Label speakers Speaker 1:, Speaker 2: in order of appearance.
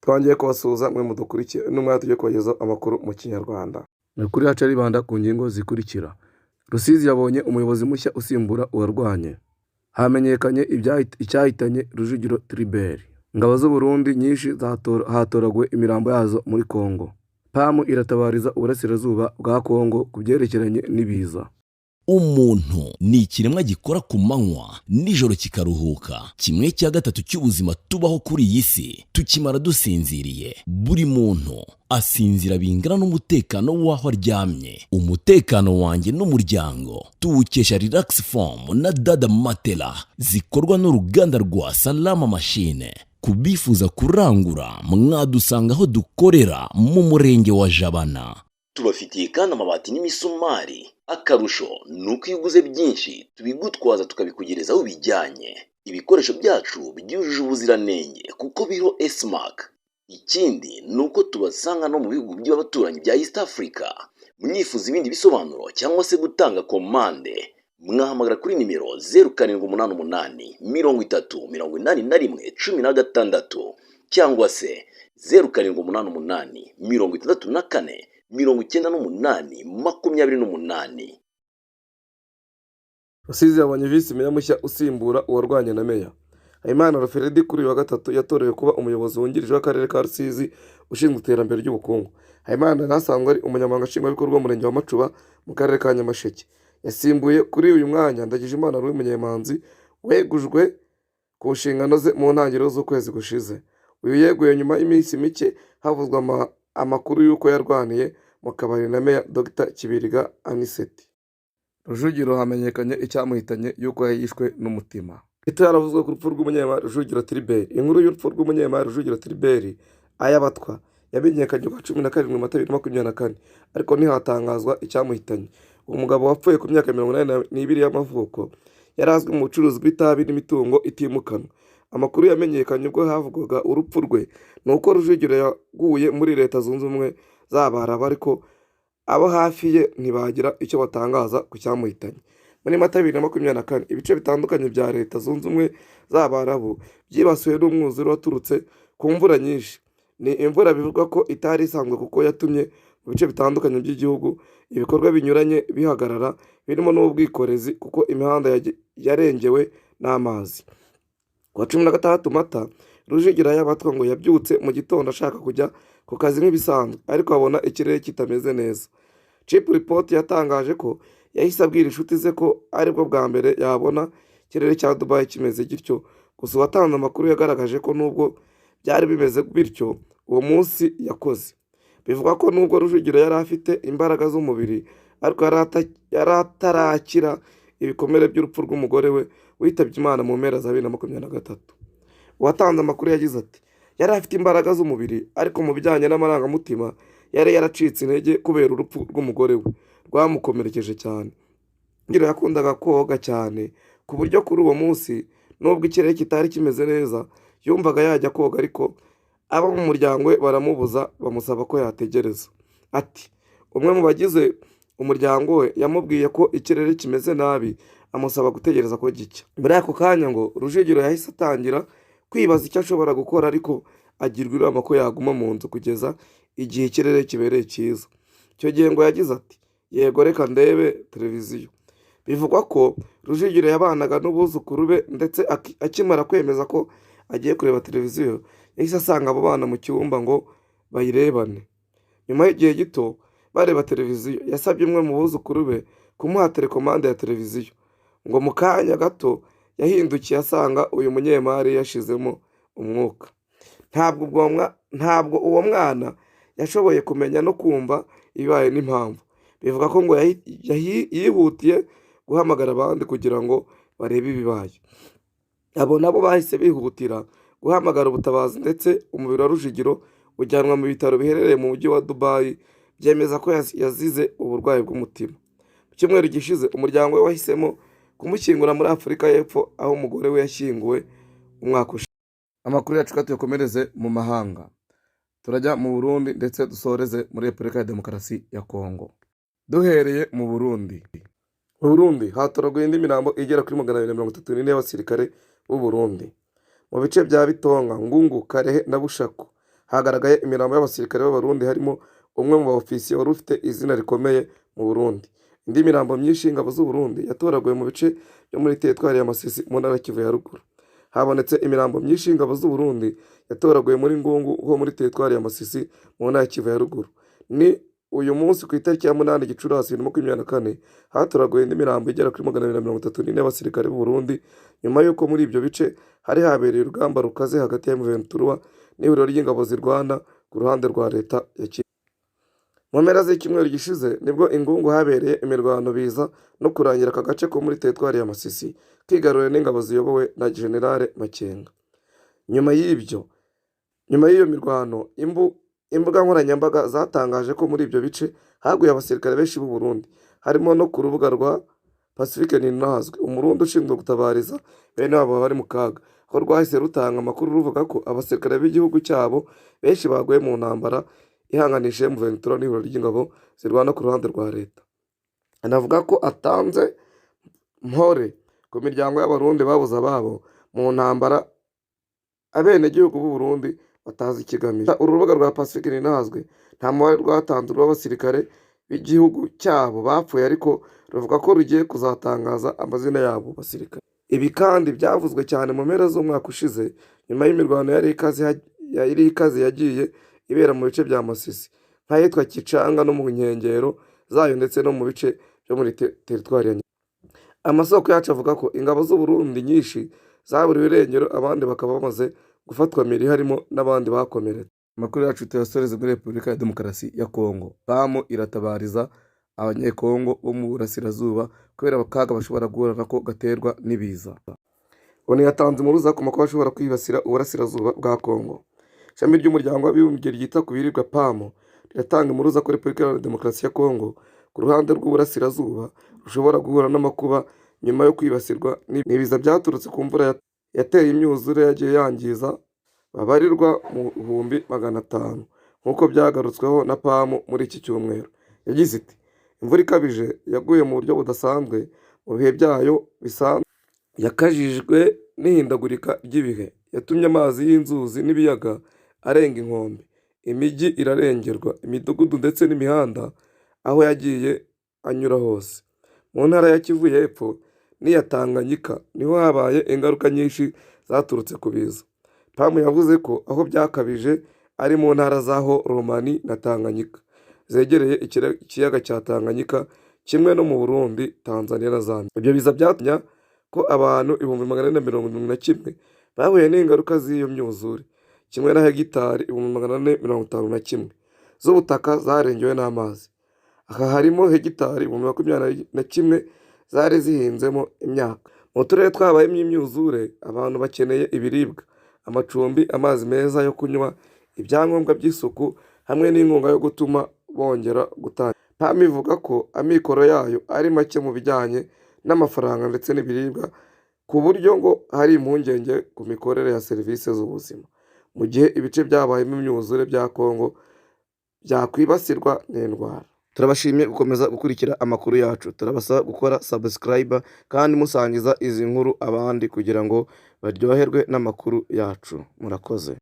Speaker 1: Twongeye kubasuhuza mwe mudukurikiye n'umwanya tugiye kubagezaho amakuru mu Kinyarwanda. Amakuru yacu aribanda ku ngingo zikurikira: Rusizi yabonye umuyobozi mushya usimbura uwarwanye. Hamenyekanye icyahitanye Rujugiro Tribert. Ingabo z'u Burundi nyinshi hatoraguwe imirambo yazo muri Congo. PAM iratabariza Uburasirazuba bwa Congo ku byerekeranye n'ibiza.
Speaker 2: Umuntu ni ikiremwa gikora ku manywa, nijoro kikaruhuka. Kimwe cya gatatu cy'ubuzima tubaho kuri iyi si tukimara dusinziriye. Buri muntu asinzira bingana n'umutekano w'aho aryamye. Umutekano wanjye n'umuryango tuwukesha Relax Foam na Dada Matela zikorwa n'uruganda rwa Salama Machine. Ku bifuza kurangura, mwadusanga aho dukorera mu Murenge wa Jabana. Tubafitiye kandi amabati n'imisumari. Akarusho ni uko iyo uguze byinshi tubigutwaza, tukabikugereza aho ubijyanye. Ibikoresho byacu byujuje ubuziranenge kuko biriho S-Mark. Ikindi ni uko tubasanga no mu bihugu by'abaturanyi bya East Africa. Mwifuza ibindi bisobanuro cyangwa se gutanga komande, mwahamagara kuri nimero 0788 30 81 16 cyangwa se 0788 64 98 28.
Speaker 1: Rusizi yabonye visi meya mushya usimbura uwarwanye na meya. Habimana Alfred kuri uyu wa gatatu yatorewe kuba umuyobozi wungirije w'Akarere ka Rusizi ushinzwe iterambere ry'ubukungu. Habimana yari asanzwe ari umunyamabanga nshingwabikorwa w'Umurenge wa Macuba mu Karere ka Nyamasheke. Yasimbuye kuri uyu mwanya Ndagijimana Louis Munyemanzi wegujwe ku nshingano ze mu ntangiriro z'ukwezi gushize. Uyu yeguye nyuma y'iminsi mike havuzwe amakuru y'uko yarwaniye mu kabari na Meya Dr Kibiriga Anicet. Rujugiro hamenyekanye icyamuhitanye y'uko yishwe n'umutima. Ito yaravuzwe ku rupfu rw'umunyemari Rujugiro Tribert. Inkuru y'urupfu rw'umunyemari Rujugiro Tribert Ayabatwa yamenyekanye ku wa 17 Mata 2024, ariko ntihatangazwa icyamuhitanye. Uwo mugabo wapfuye ku myaka 82 y'amavuko yari azwi mu bucuruzi bw'itabi n'imitungo itimukanwa. Amakuru yamenyekanye ubwo havugwaga urupfu rwe ni uko Rujugiro yaguye muri Leta Zunze Ubumwe z'Abarabu, ariko abo hafi ye ntibagira icyo batangaza ku cyamuhitanye. Muri Mata 2024, ibice bitandukanye bya Leta Zunze Ubumwe z'Abarabu byibasiwe n'umwuzure waturutse ku mvura nyinshi. Ni imvura bivugwa ko itari isanzwe kuko yatumye mu bice bitandukanye by'igihugu ibikorwa binyuranye bihagarara, birimo n'ubwikorezi, kuko imihanda yarengewe n'amazi. Ku wa 16 Mata, Rujugira Ayabatwa ngo yabyutse mu gitondo ashaka kujya ku kazi nk'ibisanzwe, ariko abona ikirere kitameze neza. Chimpreports yatangaje ko yahise abwira inshuti ze ko aribwo bwa mbere yabona ikirere cya Dubai kimeze gityo. Gusa uwatanze amakuru yagaragaje ko nubwo byari bimeze bityo, uwo munsi yakoze. Bivugwa ko nubwo Rujugiro yari afite imbaraga z'umubiri, ariko yari atarakira ibikomere by'urupfu rw'umugore we witabye Imana mu mpera za 2023. Uwatanze amakuru yagize ati: "Yari afite imbaraga z'umubiri, ariko mu bijyanye n'amarangamutima yari yaracitse intege kubera urupfu rw'umugore we rwamukomerekeje cyane." Rujugiro yakundaga koga cyane, ku buryo kuri uwo munsi nubwo ikirere kitari kimeze neza yumvaga yajya koga, ariko abo mu muryango we baramubuza, bamusaba ko yategereza. Ati: "Umwe mu bagize umuryango we yamubwiye ko ikirere kimeze nabi, amusaba gutegereza ko gicya." Muri ako kanya ngo Rujugiro yahise atangira kwibaza icyo ashobora gukora, ariko agirwa inama ko yaguma mu nzu kugeza igihe ikirere kibereye cyiza. Icyo gihe ngo yagize ati: "Yego, reka ndebe televiziyo." Bivugwa ko Rujugiro yabanaga n'abuzukuru be, ndetse akimara kwemeza ko agiye kureba televiziyo, yahise asanga abo bana mu cyumba ngo bayirebane. Nyuma y'igihe gito bareba televiziyo, yasabye umwe mu buzukuru be kumuha telekomande ya televiziyo. Ngo mu kanya gato yahindukiye asanga uyu munyemari yashizemo umwuka. Ntabwo uwo mwana yashoboye kumenya no kumva ibibaye n'impamvu. Bivuga ko ngo yihutiye guhamagara abandi kugira ngo barebe ibibaye. Abo nabo bahise bihutira guhamagara ubutabazi, ndetse umubiri wa Rujugiro ujyanwa mu bitaro biherereye mu mujyi wa Dubai, byemeza ko yazize uburwayi bw'umutima. Mu cyumweru gishize umuryango we wahisemo kumushyingura muri Afurika y'Epfo, aho umugore we yashyinguwe umwaka ushize. Amakuru yacu tuyakomereze mu mahanga. Turajya mu Burundi ndetse dusoreze muri Repubulika ya Demokarasi ya Kongo. Duhereye mu Burundi. Mu Burundi hatoraguye indi mirambo igera kuri 234 y'abasirikare b'u Burundi. Mu bice bya Bitonga, Ngungu, Karehe na Bushaku. Hagaragaye imirambo y'abasirikare b'Abarundi, harimo umwe mu baofisiye wari ufite izina rikomeye mu Burundi. Indi mirambo myinshi y'ingabo z'u Burundi yatoraguwe mu bice byo muri teritwari ya Masisi mu ntara ya Kivu ya ruguru. Habonetse imirambo myinshi y'ingabo z'u Burundi yatoraguwe muri Ngungu ho muri teritwari ya Masisi mu ntara ya Kivu ya ruguru. Ni uyu munsi ku itariki ya 8 Gicurasi 2024 hatoraguwe indi mirambo igera kuri 234 y'abasirikare b'u Burundi, nyuma y'uko muri ibyo bice hari habereye urugamba rukaze hagati ya M23 n'ihuriro ry'ingabo zirwana ku ruhande rwa leta ya Kivu. Mu mpera z'icyumweru gishize nibwo ingungu habereye imirwano, biza no kurangira aka gace ko muri teritwari ya Masisi kigaruriwe n'ingabo ziyobowe na General Makenga. Nyuma y'iyo mirwano, imbuga nkoranyambaga zatangaje ko muri ibyo bice haguye abasirikare benshi b'u Burundi, harimo no ku rubuga rwa Pacifique Ninahazwe, Umurundi ushinzwe gutabariza bene wabo bari mu kaga, aho rwahise rutanga amakuru ruvuga ko abasirikare b'igihugu cyabo benshi baguye mu ntambara ihanganishije M23 n'ihuriro ry'ingabo zirwana ku ruhande rwa leta. Anavuga ko atanze mpore ku miryango y'Abarundi babuze ababo mu ntambara abenegihugu b'u Burundi batazi ikigamije. Uru rubuga rwa Pacifique Ninahazwe nta mubare rwatanze w'abasirikare b'igihugu cyabo bapfuye, ariko ruvuga ko rugiye kuzatangaza amazina yabo basirikare. Ibi kandi byavuzwe cyane mu mpera z'umwaka ushize, nyuma y'imirwano yari ikaze yagiye ibera mu bice bya Masisi nk'ahitwa Kicanga no mu nkengero zayo, ndetse no mu bice byo muri teritwari ya. Amasoko yacu avuga ko ingabo z'u Burundi nyinshi zaburiwe irengero, abandi bakaba bamaze gufatwa mpiri, harimo n'abandi bakomeretse. Amakuru yacu tuyasoreze muri Repubulika ya Demokarasi ya Kongo. PAM iratabariza Abanyekongo bo mu burasirazuba kubera akaga bashobora guhura nako gaterwa n'ibiza. ONU yatanze impuruza ku makuba ashobora kwibasira uburasirazuba bwa Kongo. Ishami ry'Umuryango w'Abibumbye ryita ku biribwa, PAM, riratanga impuruza ko Repubulika Iharanira Demokarasi ya Kongo ku ruhande rw'uburasirazuba rushobora guhura n'amakuba nyuma yo kwibasirwa n'ibiza byaturutse ku mvura yateye imyuzure yagiye yangiza babarirwa mu 500,000, nk'uko byagarutsweho na PAM muri iki cyumweru. Yagize iti: "Imvura ikabije yaguye mu buryo budasanzwe mu bihe byayo bisanzwe, yakajijwe n'ihindagurika ry'ibihe, yatumye amazi y'inzuzi n'ibiyaga arenga inkombe, imijyi irarengerwa, imidugudu ndetse n'imihanda aho yagiye anyura hose. Mu ntara ya Kivu y'Epfo n'iya Tanganyika niho habaye ingaruka nyinshi zaturutse ku biza." PAM yavuze ko aho byakabije ari mu ntara za Haut-Lomami na Tanganyika zegereye ikiyaga cya Tanganyika, kimwe no mu Burundi, Tanzania na Zambia. Ibyo biza byatumye ko abantu 471,000 bahuye n'ingaruka z'iyo myuzure, kimwe na hegitari 451,000 z'ubutaka zarengewe n'amazi. Aha harimo hegitari 21,000 zari zihinzemo imyaka. Mu turere twabayemo imyuzure, abantu bakeneye ibiribwa, amacumbi, amazi meza yo kunywa, ibyangombwa by'isuku hamwe n'inkunga yo gutuma bongera gutangira. PAM ivuga ko amikoro yayo ari make mu bijyanye n'amafaranga ndetse n'ibiribwa, ku buryo ngo hari impungenge ku mikorere ya serivisi z'ubuzima mu gihe ibice byabayemo imyuzure bya Kongo byakwibasirwa n'indwara. Turabashimiye gukomeza gukurikira amakuru yacu. Turabasaba gukora subscribe kandi musangiza izi nkuru abandi kugira ngo baryoherwe n'amakuru yacu. Murakoze.